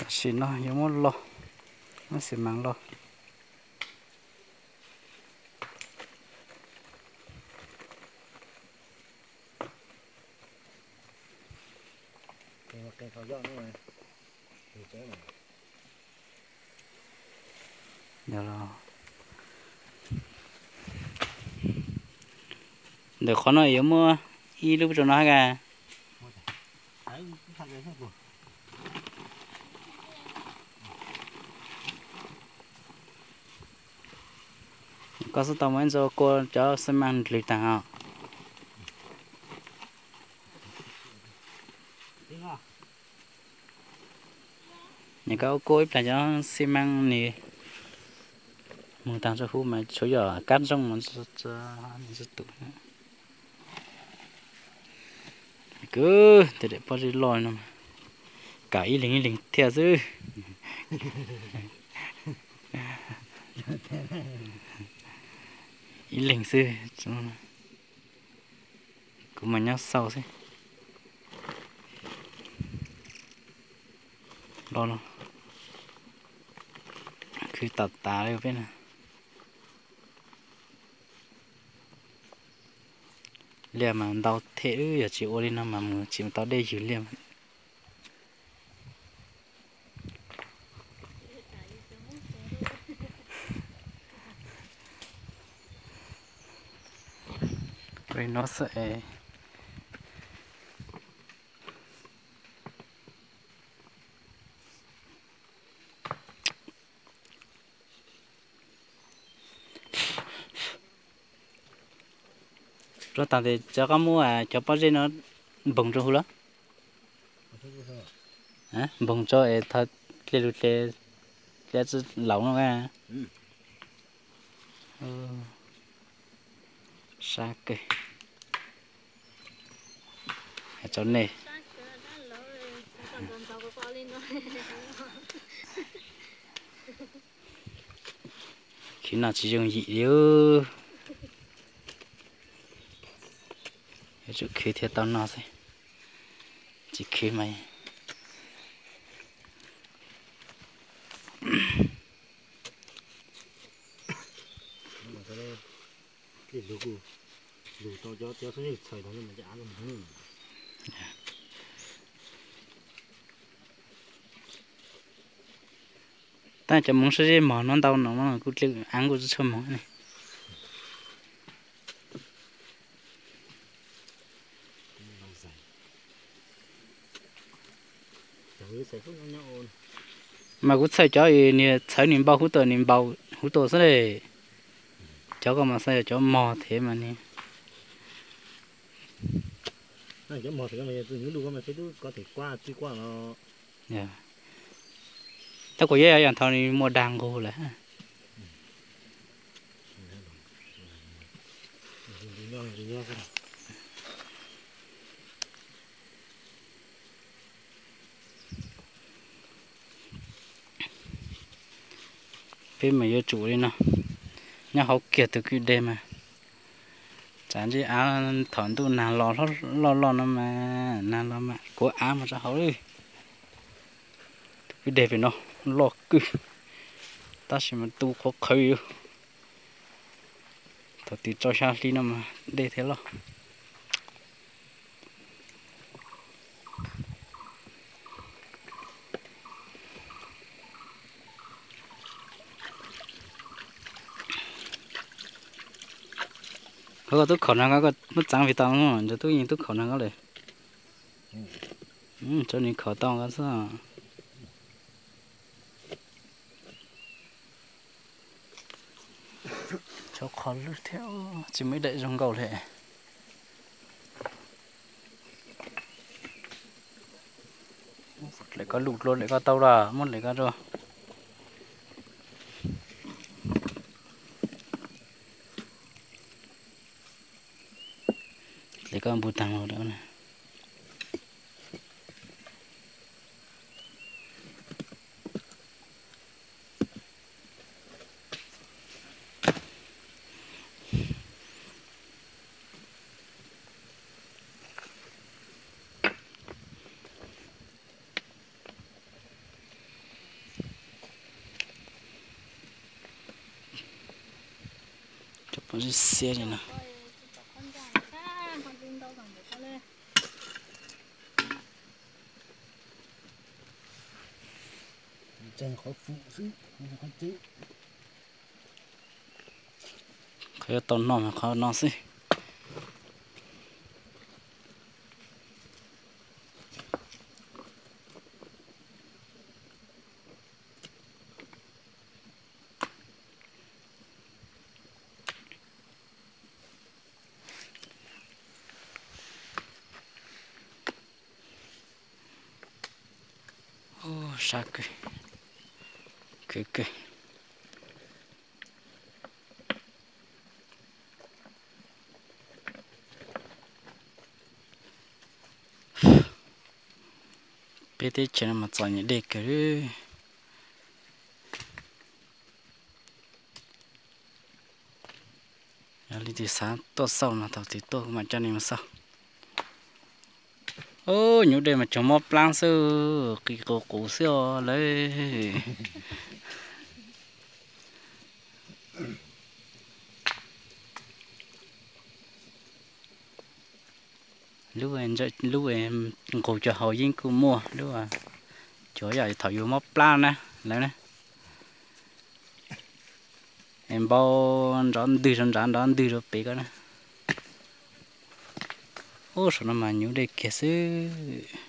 Tam sim no yuav muab log, muab xi mas log. Ntawm qhov no yuav muaj ib lub rau no hab. Koj xub tau muaj ib ntsis kua cov xi mas ndlws taag os. Nyam koj ua kua ib plag cov xi mas nws moog taag rua huv mas tshuav yog kab ntsooj mas tus. Kws tej daim pob zeb loj no, kam ib leeg ib leeg thiaj xwb. Ib leeg xwb. Kuv mas nyob xauj xwb. Los no, khwv tas tas li peb no. Liaj mas ntau thiab, yog tsis ua li no mas mus tsis tau dej ywg liaj. Li no xwb es. Rua tas tes cov koj muab cov pob zeb no npoog rua huv lawm. Npoog tso es thawv dle lug dle, dle tsi laus no. Sab kawg. Hais rau nej, khwv no tsis yooj yim li. Yuav tsum khwv thiaj tau no xwb, tsis khwv mas Tab cov moov sab zeb mog no ntau no kuj dlej av kuj tsi tshua moog ne. Mas kuv txhawj cov nws txhawv nws npau huv tuam, nws npau huv tuam xwb le. Cov ko mas xav yog cov mog thiab mas ne. Tab kuv yeej yog thaum nws muaj dag nqug lawm. Peb mas yuav tsum li no, nyob hauv kiag tus kwj deg mas. Tsav ntsib av thaum ntuj nag los loj loj no mas, nag los mas kuav av mus rau hauv li. Tus kwj deg pem no loj kawg, tab sis mas tu qhuav qhawv li. Thaum twg tso xya hli no mas dej thiaj loj. Koj tub khaum nag koj muab txaav vim tau, ntshe tub yeej tub khaum nag koj lawm. Tsuav nws khaum tau koj xwb. Tshuav qhov lwj thiab, tsis muaj ib daim zoo nkauj li. Lawv koj lub dluav lawv koj tau lawm, muab lawv koj rau. Lawv koj npu taag los. Xiab li no. Qhov yuav tau noj mas qhov no xwb. Sab kawg, khwv kawg. Peb teb chaws no mas txom nyem dej kawg li. Yog leej twg xav tuaj xauj no thaum twg tuaj kuv mam coj nej mus xauj. Ub, nyuj dej mas tsuas mob plab xwb, qis qus qus xwb os lawv. Lub, lub nqus cov haus yeeb kuj muaj, lub cov yog thaum yus mob plab na lawv na. Es npau nrov ntwg rau nrad nrov ntwg rau pem ko na. Ub, saum no mas nyuj dej kiag xwb.